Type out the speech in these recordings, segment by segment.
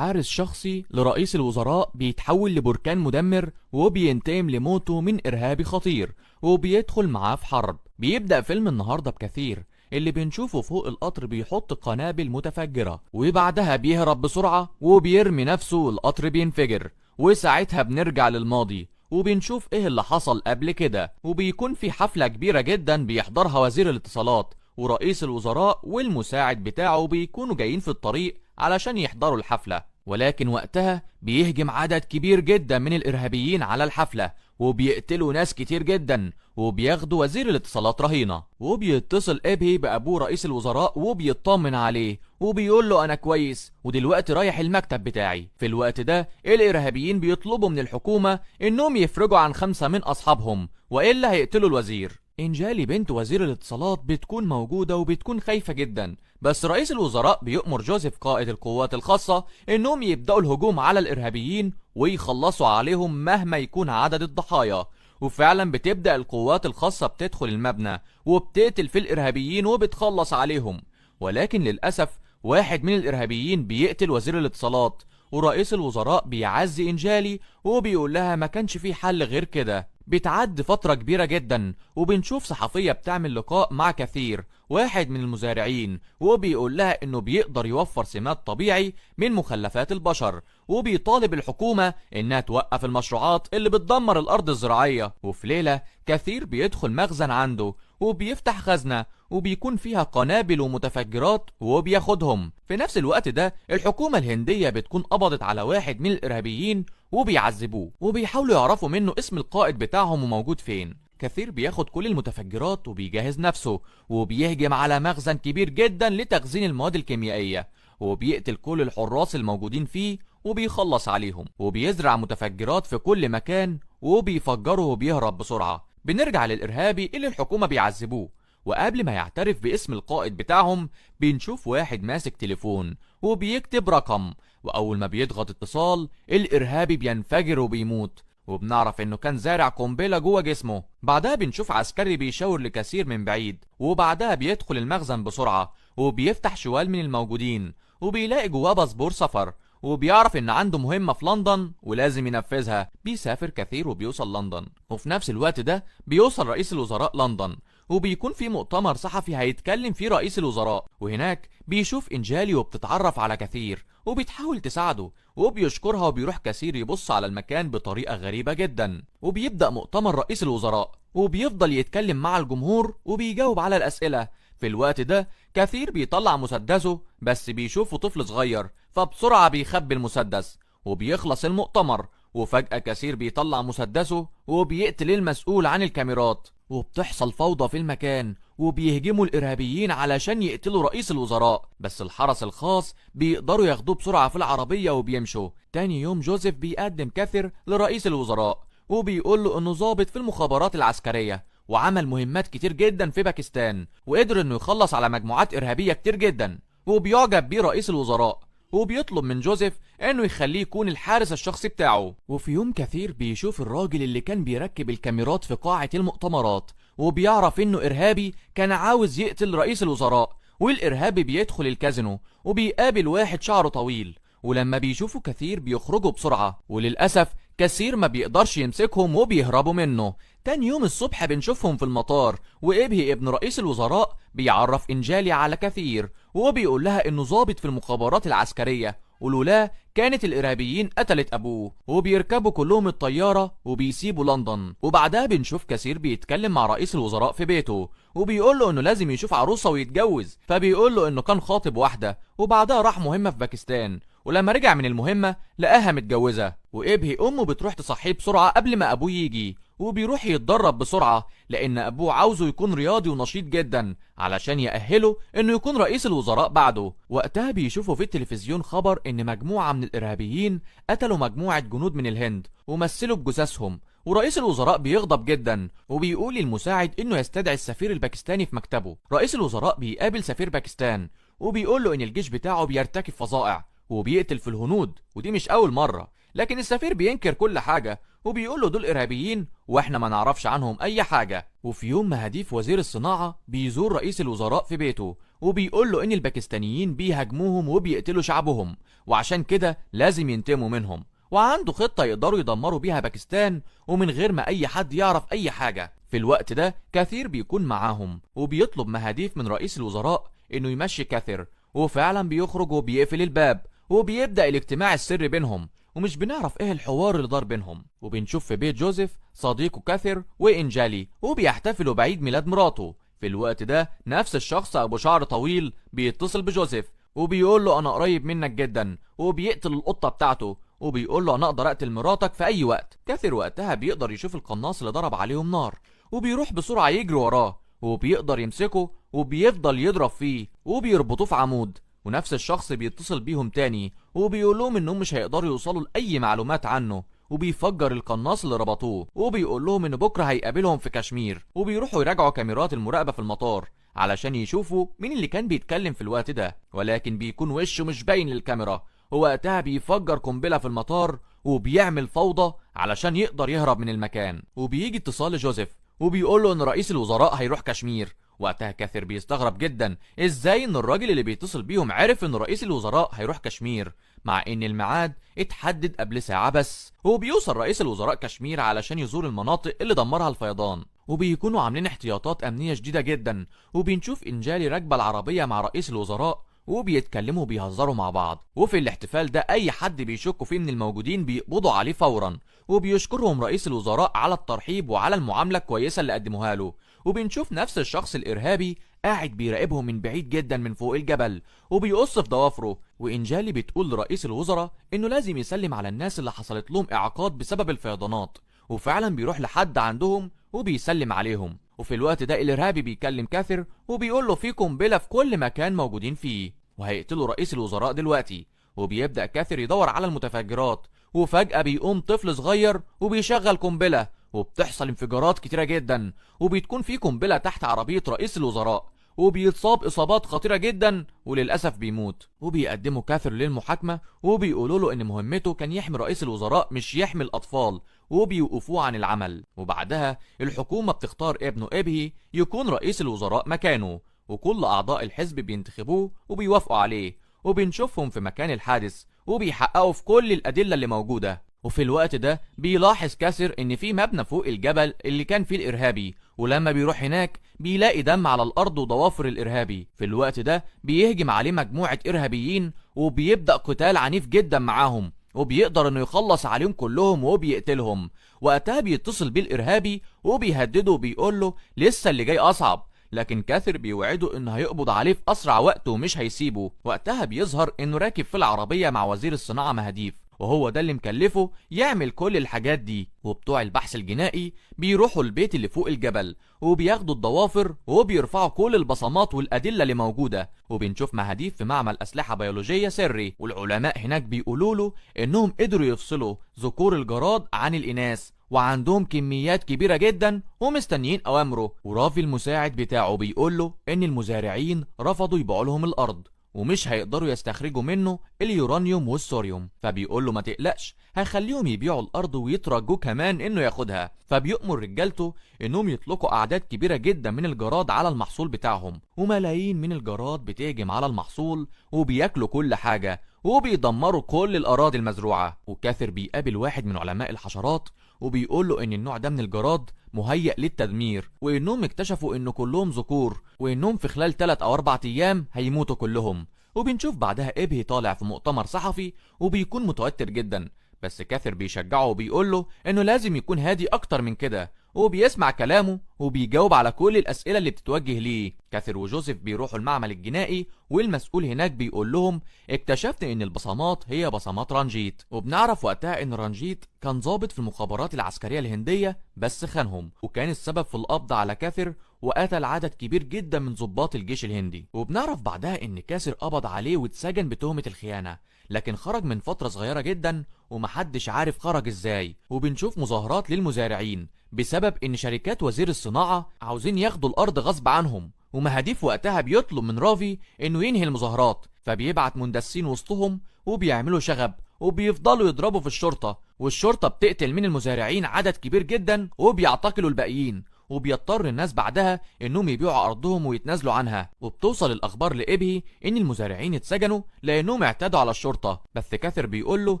حارس شخصي لرئيس الوزراء بيتحول لبركان مدمر وبينتقم لموته من إرهابي خطير وبيدخل معاه في حرب. بيبدأ فيلم النهاردة بكثير اللي بنشوفه فوق القطر بيحط قنابل متفجرة، وبعدها بيهرب بسرعة وبيرمي نفسه والقطر بينفجر. وساعتها بنرجع للماضي وبنشوف ايه اللي حصل قبل كده، وبيكون في حفلة كبيرة جدا بيحضرها وزير الاتصالات ورئيس الوزراء والمساعد بتاعه، بيكونوا جايين في الطريق علشان يحضروا الحفلة. ولكن وقتها بيهجم عدد كبير جدا من الإرهابيين على الحفلة وبيقتلوا ناس كتير جدا وبياخدوا وزير الاتصالات رهينة. وبيتصل إبهي بأبوه رئيس الوزراء وبيطمن عليه وبيقول له أنا كويس ودلوقتي رايح المكتب بتاعي. في الوقت ده الإرهابيين بيطلبوا من الحكومة إنهم يفرجوا عن 5 من أصحابهم وإلا هيقتلوا الوزير. إنجالي بنت وزير الاتصالات بتكون موجودة وبتكون خايفة جدا، بس رئيس الوزراء بيؤمر جوزيف قائد القوات الخاصة إنهم يبدأوا الهجوم على الإرهابيين ويخلصوا عليهم مهما يكون عدد الضحايا. وفعلا بتبدأ القوات الخاصة بتدخل المبنى وبتقتل في الإرهابيين وبتخلص عليهم. ولكن للأسف واحد من الإرهابيين بيقتل وزير الاتصالات، ورئيس الوزراء بيعزي إنجالي وبيقول لها ما كانش في حل غير كده. بتعدي فترة كبيرة جدا وبنشوف صحفية بتعمل لقاء مع كثير واحد من المزارعين، وبيقول لها انه بيقدر يوفر سماد طبيعي من مخلفات البشر، وبيطالب الحكومة انها توقف المشروعات اللي بتدمر الارض الزراعية. وفي ليلة كثير بيدخل مخزن عنده وبيفتح خزنة وبيكون فيها قنابل ومتفجرات وبياخدهم. في نفس الوقت ده الحكومة الهندية بتكون قبضت على واحد من الإرهابيين وبيعذبوه وبيحاولوا يعرفوا منه اسم القائد بتاعهم وموجود فين. كثير بياخد كل المتفجرات وبيجهز نفسه وبيهجم على مخزن كبير جدا لتخزين المواد الكيميائية، وبيقتل كل الحراس الموجودين فيه وبيخلص عليهم، وبيزرع متفجرات في كل مكان وبيفجره وبيهرب بسرعة. بنرجع للإرهابي اللي الحكومة بيعذبوه، وقبل ما يعترف باسم القائد بتاعهم بنشوف واحد ماسك تليفون وبيكتب رقم، وأول ما بيضغط اتصال الإرهابي بينفجر وبيموت، وبنعرف إنه كان زارع قنبلة جوه جسمه. بعدها بنشوف عسكري بيشاور لكثير من بعيد، وبعدها بيدخل المخزن بسرعة وبيفتح شوال من الموجودين وبيلاقي جواه باسبور سفر، وبيعرف إن عنده مهمة في لندن ولازم ينفذها. بيسافر كثير وبيوصل لندن، وفي نفس الوقت ده بيوصل رئيس الوزراء لندن، وبيكون في مؤتمر صحفي هيتكلم فيه رئيس الوزراء. وهناك بيشوف إنجالي وبتتعرف على كثير وبتحاول تساعده وبيشكرها، وبيروح كثير يبص على المكان بطريقة غريبة جدا. وبيبدأ مؤتمر رئيس الوزراء وبيفضل يتكلم مع الجمهور وبيجاوب على الأسئلة. في الوقت ده كثير بيطلع مسدسه بس بيشوفه طفل صغير فبسرعة بيخبي المسدس، وبيخلص المؤتمر. وفجأة كثير بيطلع مسدسه وبيقتل المسؤول عن الكاميرات، وبتحصل فوضى في المكان وبيهجموا الإرهابيين علشان يقتلوا رئيس الوزراء، بس الحرس الخاص بيقدروا ياخدوه بسرعة في العربية وبيمشوا. تاني يوم جوزيف بيقدم كثير لرئيس الوزراء وبيقول له إنه ضابط في المخابرات العسكرية وعمل مهمات كتير جدا في باكستان، وقدر إنه يخلص على مجموعات إرهابية كتير جدا، وبيعجب بيه رئيس الوزراء وبيطلب من جوزيف انه يخليه يكون الحارس الشخصي بتاعه. وفي يوم كثير بيشوف الراجل اللي كان بيركب الكاميرات في قاعة المؤتمرات وبيعرف انه ارهابي كان عاوز يقتل رئيس الوزراء. والارهابي بيدخل الكازينو وبيقابل واحد شعره طويل، ولما بيشوفوا كثير بيخرجوا بسرعة، وللأسف كثير ما بيقدرش يمسكهم وبيهربوا منه. تاني يوم الصبح بنشوفهم في المطار، وإبهي ابن رئيس الوزراء بيعرف إنجالي على كثير وبيقول لها إنه ضابط في المخابرات العسكرية ولولا كانت الإرهابيين قتلت أبوه. وبيركبوا كلهم الطيارة وبيسيبوا لندن. وبعدها بنشوف كثير بيتكلم مع رئيس الوزراء في بيته وبيقول له إنه لازم يشوف عروسة ويتجوز، فبيقول له إنه كان خاطب واحدة وبعدها راح مهمة في باكستان، ولما رجع من المهمة لقاها متجوزة. وإبهي أمه بتروح تصحيه بسرعة قبل ما أبوه يجي، وبيروح يتدرب بسرعة لأن أبوه عاوزه يكون رياضي ونشيط جدا علشان يأهله إنه يكون رئيس الوزراء بعده. وقتها بيشوفوا في التلفزيون خبر إن مجموعة من الإرهابيين قتلوا مجموعة جنود من الهند ومثلوا بجثثهم، ورئيس الوزراء بيغضب جدا وبيقول للمساعد إنه يستدعي السفير الباكستاني في مكتبه. رئيس الوزراء بيقابل سفير باكستان وبيقول له إن الجيش بتاعه بيرتكب فظائع وبيقتل في الهنود، ودي مش أول مرة، لكن السفير بينكر كل حاجة وبيقول له دول إرهابيين وإحنا ما نعرفش عنهم أي حاجة. وفي يوم مهديف وزير الصناعة بيزور رئيس الوزراء في بيته وبيقول له إن الباكستانيين بيهاجموهم وبيقتلوا شعبهم، وعشان كده لازم ينتقموا منهم، وعنده خطة يقدروا يدمروا بيها باكستان ومن غير ما أي حد يعرف أي حاجة. في الوقت ده كثير بيكون معاهم وبيطلب مهاديف من رئيس الوزراء إنه يمشي كثير، وفعلا بيخرج وبيقفل الباب وبيبدأ الاجتماع السري بينهم، ومش بنعرف ايه الحوار اللي دار بينهم. وبنشوف في بيت جوزيف صديقه كاثر وإنجالي وبيحتفلوا بعيد ميلاد مراته. في الوقت ده نفس الشخص ابو شعر طويل بيتصل بجوزيف وبيقول له انا قريب منك جدا، وبيقتل القطة بتاعته وبيقول له انا اقدر اقتل مراتك في اي وقت. كاثر وقتها بيقدر يشوف القناص اللي ضرب عليهم نار، وبيروح بسرعة يجري وراه وبيقدر يمسكه وبيفضل يضرب فيه وبيربطوه في عمود. ونفس الشخص بيتصل بيهم تاني وبيقول لهم انهم مش هيقدروا يوصلوا لاي معلومات عنه، وبيفجر القناص اللي ربطوه وبيقول لهم ان بكره هيقابلهم في كشمير. وبيروحوا يراجعوا كاميرات المراقبة في المطار علشان يشوفوا مين اللي كان بيتكلم في الوقت ده، ولكن بيكون وشه مش باين للكاميرا. ووقتها بيفجر قنبلة في المطار وبيعمل فوضى علشان يقدر يهرب من المكان. وبيجي اتصال لجوزيف وبيقول له ان رئيس الوزراء هيروح كشمير. وقتها كاثر بيستغرب جدا ازاي ان الراجل اللي بيتصل بيهم عرف ان رئيس الوزراء هيروح كشمير، مع ان الميعاد اتحدد قبل ساعة بس. وبيوصل رئيس الوزراء كشمير علشان يزور المناطق اللي دمرها الفيضان، وبيكونوا عاملين احتياطات امنية شديدة جدا. وبنشوف انجالي راكبة العربية مع رئيس الوزراء وبيتكلموا وبيهزروا مع بعض. وفي الاحتفال ده اي حد بيشكوا فيه من الموجودين بيقبضوا عليه فورا، وبيشكرهم رئيس الوزراء على الترحيب وعلى المعاملة الكويسة اللي قدموها له. وبنشوف نفس الشخص الإرهابي قاعد بيراقبهم من بعيد جدا من فوق الجبل وبيقص في ضوافره. وإنجالي بتقول لرئيس الوزراء إنه لازم يسلم على الناس اللي حصلت لهم إعاقات بسبب الفيضانات، وفعلا بيروح لحد عندهم وبيسلم عليهم. وفي الوقت ده الإرهابي بيكلم كاثر وبيقول له في قنبلة في كل مكان موجودين فيه وهيقتلوا رئيس الوزراء دلوقتي. وبيبدأ كاثر يدور على المتفجرات، وفجأة بيقوم طفل صغير وبيشغل قنبلة وبتحصل انفجارات كتيرة جدا، وبتكون في قنبلة تحت عربية رئيس الوزراء وبيتصاب إصابات خطيرة جدا وللأسف بيموت. وبيقدموا كاثر للمحاكمة وبيقولوا له إن مهمته كان يحمي رئيس الوزراء مش يحمي الأطفال، وبيوقفوه عن العمل. وبعدها الحكومة بتختار ابنه إبهي يكون رئيس الوزراء مكانه، وكل أعضاء الحزب بينتخبوه وبيوافقوا عليه. وبنشوفهم في مكان الحادث وبيحققوا في كل الأدلة اللي موجودة. وفي الوقت ده بيلاحظ كاسر ان في مبنى فوق الجبل اللي كان فيه الارهابي، ولما بيروح هناك بيلاقي دم على الارض وضوافر الارهابي. في الوقت ده بيهجم عليه مجموعة ارهابيين وبيبدأ قتال عنيف جدا معاهم، وبيقدر انه يخلص عليهم كلهم وبيقتلهم. وقتها بيتصل بيه الارهابي وبيهدده وبيقول له لسه اللي جاي اصعب، لكن كاثر بيوعده انه هيقبض عليه في اسرع وقت ومش هيسيبه. وقتها بيظهر انه راكب في العربية مع وزير الصناعة مهديف، وهو ده اللي مكلفة يعمل كل الحاجات دي. وبتوع البحث الجنائي بيروحوا البيت اللي فوق الجبل وبياخدوا الضوافر وبيرفعوا كل البصمات والأدلة اللي موجودة. وبنشوف مهديف في معمل أسلحة بيولوجية سري، والعلماء هناك بيقولوا له إنهم قدروا يفصلوا ذكور الجراد عن الإناث وعندهم كميات كبيرة جدا ومستنيين أوامره. ورافي المساعد بتاعه بيقول له إن المزارعين رفضوا يبيعوا لهم الأرض ومش هيقدروا يستخرجوا منه اليورانيوم والثوريوم، فبيقول له ما تقلقش هخليهم يبيعوا الارض ويترجوه كمان انه ياخدها. فبيؤمر رجالته انهم يطلقوا اعداد كبيرة جدا من الجراد على المحصول بتاعهم، وملايين من الجراد بتهجم على المحصول وبياكلوا كل حاجة وبيدمروا كل الاراضي المزروعه. وكاثر بيقابل واحد من علماء الحشرات وبيقول له ان النوع ده من الجراد مهيأ للتدمير، وانهم اكتشفوا ان كلهم ذكور وانهم في خلال 3 أو 4 ايام هيموتوا كلهم. وبنشوف بعدها ابهي طالع في مؤتمر صحفي وبيكون متوتر جدا، بس كاثر بيشجعه وبيقول له انه لازم يكون هادي اكتر من كده، وبيسمع كلامه وبيجاوب على كل الاسئلة اللي بتتوجه ليه. كاثر وجوزيف بيروحوا المعمل الجنائي والمسؤول هناك بيقول لهم اكتشفت ان البصمات هي بصمات رانجيت. وبنعرف وقتها ان رانجيت كان ضابط في المخابرات العسكرية الهندية بس خانهم، وكان السبب في القبض على كاثر وقتل عدد كبير جدا من ضباط الجيش الهندي. وبنعرف بعدها ان كاسر قبض عليه واتسجن بتهمه الخيانة، لكن خرج من فترة صغيرة جدا ومحدش عارف خرج ازاي. وبنشوف مظاهرات للمزارعين بسبب ان شركات وزير الصناعة عاوزين ياخدوا الارض غصب عنهم، ومهديف وقتها بيطلب من رافي انه ينهي المظاهرات، فبيبعت مندسين وسطهم وبيعملوا شغب وبيفضلوا يضربوا في الشرطة، والشرطة بتقتل من المزارعين عدد كبير جدا وبيعتقلوا الباقيين. وبيضطر الناس بعدها انهم يبيعوا ارضهم ويتنازلوا عنها. وبتوصل الاخبار لإبهي ان المزارعين اتسجنوا لانهم اعتدوا على الشرطة، بس كاثر بيقول له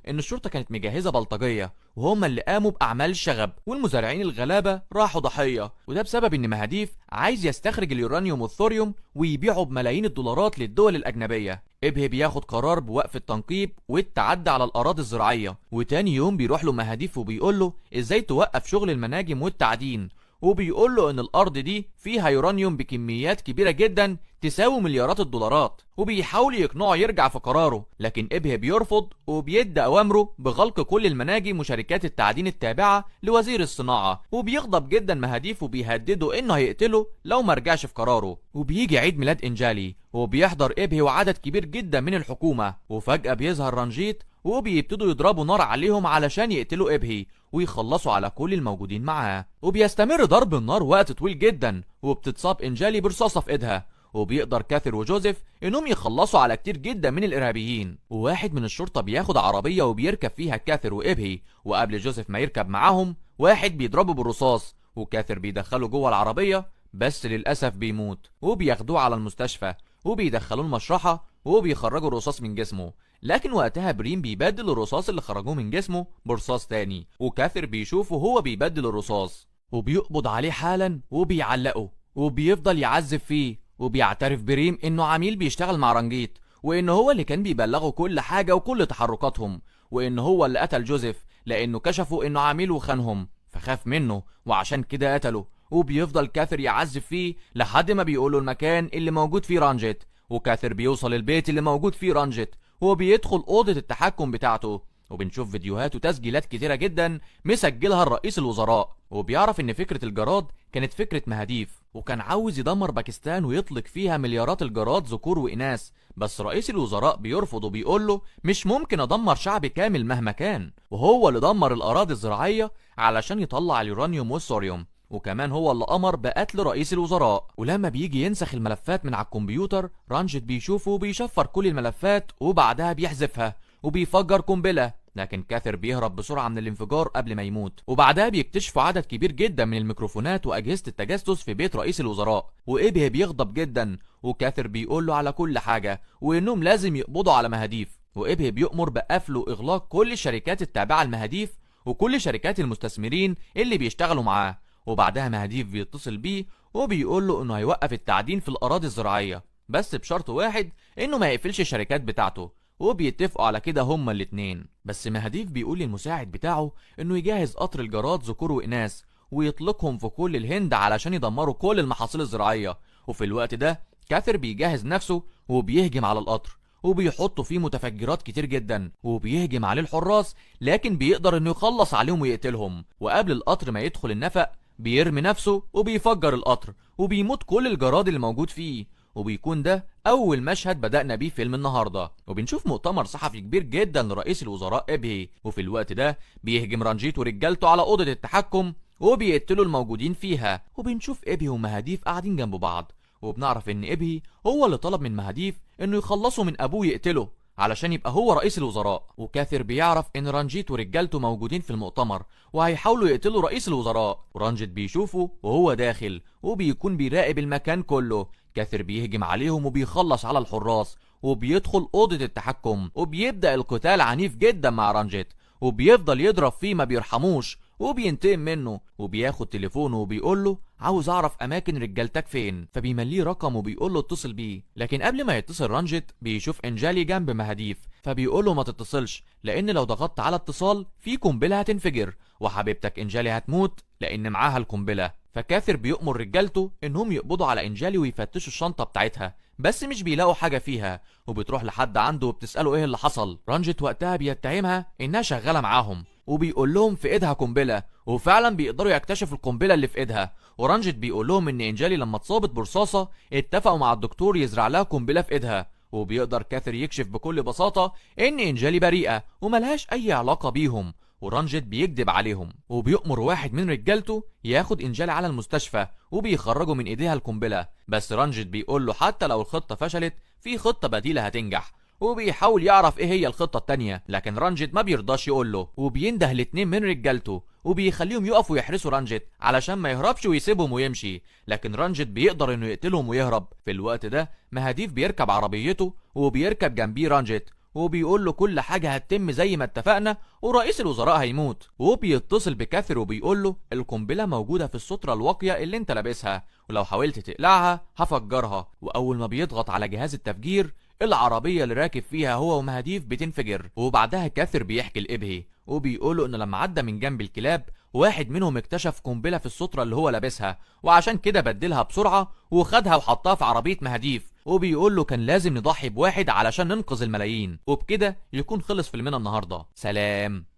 ان الشرطة كانت مجهزة بلطجيه وهم اللي قاموا باعمال الشغب، والمزارعين الغلابة راحوا ضحية، وده بسبب ان مهاديف عايز يستخرج اليورانيوم والثوريوم ويبيعه بملايين الدولارات للدول الاجنبية. إبهي بياخد قرار بوقف التنقيب والتعدي على الاراضي الزراعية، وتاني يوم بيروح له مهاديف وبيقول له ازاي توقف شغل المناجم والتعدين، وبيقول له ان الارض دي فيها يورانيوم بكميات كبيرة جدا تساوي مليارات الدولارات، وبيحاول يقنعه يرجع في قراره، لكن إبهي بيرفض وبيدي اوامره بغلق كل المناجم وشركات التعدين التابعة لوزير الصناعة. وبيغضب جدا مهاديف وبيهدده انه هيقتله لو ما رجعش في قراره. وبيجي عيد ميلاد انجالي وبيحضر إبهي وعدد كبير جدا من الحكومة، وفجاة بيظهر رانجيت وبيبتدوا يضربوا نار عليهم علشان يقتلوا إبهي ويخلصوا على كل الموجودين معاه. وبيستمر ضرب النار وقت طويل جدا، وبتتصاب انجالي برصاصه في ايدها، وبيقدر كاثر وجوزيف انهم يخلصوا على كتير جدا من الارهابيين. وواحد من الشرطة بياخد عربية وبيركب فيها كاثر وإبهي، وقبل جوزيف ما يركب معاهم واحد بيضربه بالرصاص، وكاثر بيدخله جوه العربية بس للاسف بيموت، وبياخدوه على المستشفى وبيدخلوه المشرحه وبيخرجوا الرصاص من جسمه، لكن وقتها بريم بيبدل الرصاص اللي خرجوه من جسمه برصاص تاني، وكاثر بيشوفه هو بيبدل الرصاص وبيقبض عليه حالا وبيعلقه وبيفضل يعذب فيه. وبيعترف بريم انه عميل بيشتغل مع رانجيت، وان هو اللي كان بيبلغه كل حاجة وكل تحركاتهم، وان هو اللي قتل جوزيف لانه كشفوا انه عميل وخانهم فخاف منه وعشان كده قتله. وبيفضل كاثر يعذب فيه لحد ما بيقوله المكان اللي موجود فيه رانجيت، وكاثر بيوصل البيت اللي موجود فيه رانجيت وبيدخل أوضة التحكم بتاعته، وبنشوف فيديوهات وتسجيلات كتيرة جدا مسجلها الرئيس الوزراء. وبيعرف ان فكرة الجراد كانت فكرة مهاديف، وكان عاوز يدمر باكستان ويطلق فيها مليارات الجراد ذكور وإناث، بس رئيس الوزراء بيرفض وبيقول له مش ممكن ادمر شعب كامل مهما كان، وهو اللي دمر الأراضي الزراعية علشان يطلع اليورانيوم والثوريوم، وكمان هو اللي امر بقتل رئيس الوزراء. ولما بيجي ينسخ الملفات من على الكمبيوتر رانجيت بيشوفه وبيشفر كل الملفات وبعدها بيحذفها وبيفجر قنبلة، لكن كاثر بيهرب بسرعة من الانفجار قبل ما يموت. وبعدها بيكتشفوا عدد كبير جدا من الميكروفونات واجهزة التجسس في بيت رئيس الوزراء، وإبهي بيغضب جدا، وكاثر بيقول له على كل حاجة وانهم لازم يقبضوا على مهاديف. وإبهي بيؤمر بقفل واغلاق كل الشركات التابعة لمهاديف وكل شركات المستثمرين اللي بيشتغلوا معاه. وبعدها مهاديف بيتصل بيه وبيقول له انه هيوقف التعدين في الاراضي الزراعية بس بشرط واحد، انه ما يقفلش الشركات بتاعته، وبيتفقوا على كده هما الاتنين. بس مهاديف بيقول للمساعد بتاعه انه يجهز قطر الجراد ذكور واناث ويطلقهم في كل الهند علشان يدمروا كل المحاصيل الزراعية. وفي الوقت ده كاثر بيجهز نفسه وبيهجم على القطر وبيحطوا فيه متفجرات كتير جدا، وبيهجم عليه الحراس لكن بيقدر انه يخلص عليهم ويقتلهم. وقبل القطر ما يدخل النفق بيرمي نفسه وبيفجر القطر وبيموت كل الجراد اللي موجود فيه، وبيكون ده أول مشهد بدأنا بيه فيلم النهاردة. وبنشوف مؤتمر صحفي كبير جدا لرئيس الوزراء إبهي، وفي الوقت ده بيهجم رانجيت ورجالته على أوضة التحكم وبيقتلوا الموجودين فيها. وبنشوف إبهي ومهاديف قاعدين جنب بعض، وبنعرف إن إبهي هو اللي طلب من مهاديف إنه يخلصوا من أبوه يقتله علشان يبقى هو رئيس الوزراء. وكاثر بيعرف ان رانجيت ورجالته موجودين في المؤتمر وهيحاولوا يقتلوا رئيس الوزراء، ورانجيت بيشوفه وهو داخل وبيكون بيراقب المكان كله. كاثر بيهجم عليهم وبيخلص على الحراس وبيدخل أوضة التحكم وبيبدأ القتال عنيف جدا مع رانجيت، وبيفضل يضرب فيه ما بيرحموش وبينتقم منه، وبياخد تليفونه وبيقول له عاوز اعرف اماكن رجالتك فين، فبيمليه رقم وبيقول له اتصل بيه. لكن قبل ما يتصل رانجيت بيشوف انجالي جنب مهاديف، فبيقول له ما تتصلش لان لو ضغطت على اتصال في قنبلة هتنفجر وحبيبتك انجالي هتموت لان معاها القنبلة. فكاثر بيؤمر رجالته انهم يقبضوا على انجالي ويفتشوا الشنطة بتاعتها، بس مش بيلاقوا حاجة فيها، وبتروح لحد عنده وبتساله ايه اللي حصل. رانجيت وقتها بيتهمها انها شغالة معاهم وبيقول لهم في ايدها قنبلة، وفعلا بيقدروا يكتشفوا القنبلة اللي في ايدها. ورانجيت بيقول لهم ان انجالي لما اتصابت برصاصه اتفقوا مع الدكتور يزرع لها قنبلة في ايدها، وبيقدر كاثر يكشف بكل بساطة ان انجالي بريئة وملهاش اي علاقة بيهم، ورانجيت بيكذب عليهم وبيؤمر واحد من رجالته ياخد انجالي على المستشفى وبيخرجوا من ايديها القنبلة. بس رانجيت بيقول له حتى لو الخطة فشلت في خطه بديله هتنجح، وبيحاول يعرف ايه هي الخطة التانية، لكن رانجيت ما بيرضاش يقول له، وبينده لاتنين من رجالته وبيخليهم يقفوا يحرسوا رانجيت علشان ما يهربش ويسيبهم ويمشي، لكن رانجيت بيقدر انه يقتلهم ويهرب. في الوقت ده مهاديف بيركب عربيته وبيركب جنبيه رانجيت وبيقول له كل حاجة هتتم زي ما اتفقنا ورئيس الوزراء هيموت. وبيتصل بكاثر وبيقول له القنبلة موجودة في السترة الواقية اللي انت لابسها، ولو حاولت تقلعها هفجرها. وأول ما بيضغط على جهاز التفجير العربية اللي راكب فيها هو ومهاديف بتنفجر. وبعدها كاثر بيحكي لإبهي وبيقوله انه لما عدى من جنب الكلاب واحد منهم اكتشف قنبلة في السترة اللي هو لابسها، وعشان كده بدلها بسرعة وخدها وحطها في عربية مهاديف، وبيقول له كان لازم نضحي بواحد علشان ننقذ الملايين. وبكده يكون خلص فيلمنا النهاردة. سلام.